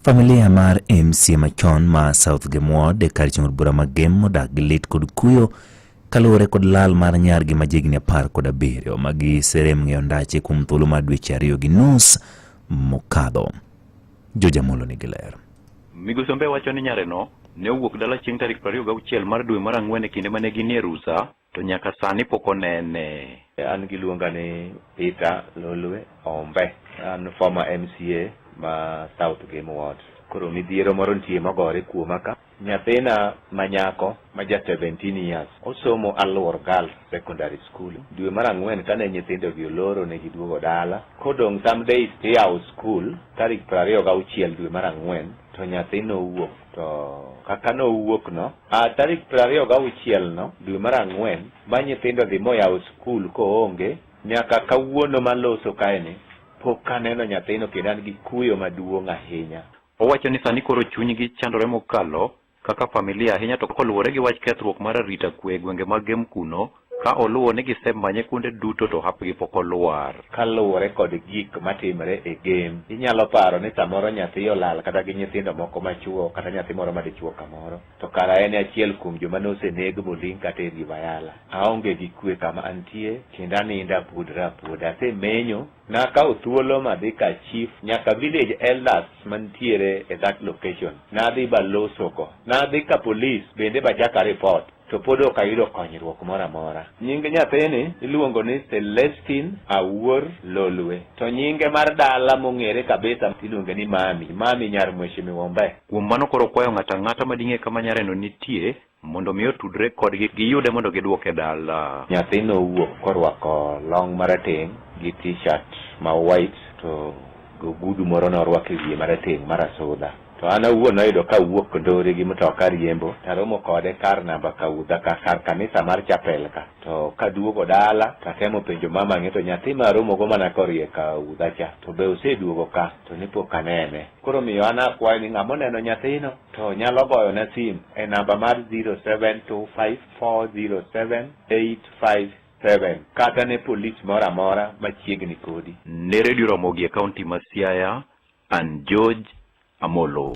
Familia mar MCA machon ma South Gem Ward e kar chung' od bura ma Gem odak gi lit kod kuyo kaluwore kod lal mar nyargi ma jahigni 17 ma giserem ng'eyo ndache kuom thuolo mar dweche 2.5 mokadho. George Amolo nigi ler. Migosi Ombe wacho ni nyareno ne owuok dala chieng' tarik 26 mar dwe mar ang'wen e kinde mane ginie rusa to nyaka sani pok onene. An giluonga ni Peter Lolwe Ombe. An former MCA ma South Gem Ward. Koro midhiero moro nitie mogore kuoma ka. Nyathina ma nyako ma ja 17 years osomo Aluor Girls Secondary School. Dwe mar ang'wen kane nyithindo gi oloro ne giduogo dala. Kodong' some days tiyawo school tarik 26 dwe mar ang'wen to nyathi nowuok to kaka nowuok no a tarik 26 no dwe mar ang'wen ma nyithindo dhi moyawo school koonge nyaka kawuono maloso kaeni pok aneno nyathino kendo an gi kuyo maduong' ahinya. Owacho ni sani koro chunygi chandore mokalo kaka familia ahinya to koluwore gi wach kethruok mar arita kwe e gwenge mag Gem kuno ka oluwo ni gisemanye kuonde duto to hapgi pok olwar. Kaluwore kod gik matimre e Gem, inyalo paro ni samoro nyathi olal kata gi nyithindo moko machuo kata nyathi moro madichuo kamoro, to kara en achiel kuom joma noseneg moling' kata e River Yala. Aonge gi kwe kama antie kendo anindo apuodra apuoda. Asemenyo, nakawo thuolo madhi ka chief nyaka village elders mantiere e that location. Nadhi balosogo. Nadhi ka police bende bachaka report to pod ok ayudo konyruok moro amora. Nying nyathini iluongo ni Celestine Awuor Lolwe. To nyinge mar dala mong'ere kabisa iluonge ni Mami. Mami nyar Mheshimiwa Ombe. Kuom mano koro kwayo ng'ato ang'ata mading'e kama nyareno nitie mondo mi otudre kodgi giyude mondo giduoke dala. Nyathi nowuok korwako long marateng' gi t-shirt ma white to gogudu moro norwako e wiye marateng' mar asudha. To an awuon noyudo kawuok Ndori gi mtoka riembo taromo kode kar namba Kaudha ka kar kanisa mar chapel ka. To kaduogo dala tatemo penjo mama ng'e to nyathi ma aromogo mana korie Kaudha cha to be oseduogo ka to ni pok anene. Koro miyo an akwayo ni ng'ama oneno nyathino to nyalo goyo na sim e namba mar 0725407857 kata ne polis moro amora machiegni kodi. Ne Radio Ramogi e kaunti ma Siaya, an George Amolo.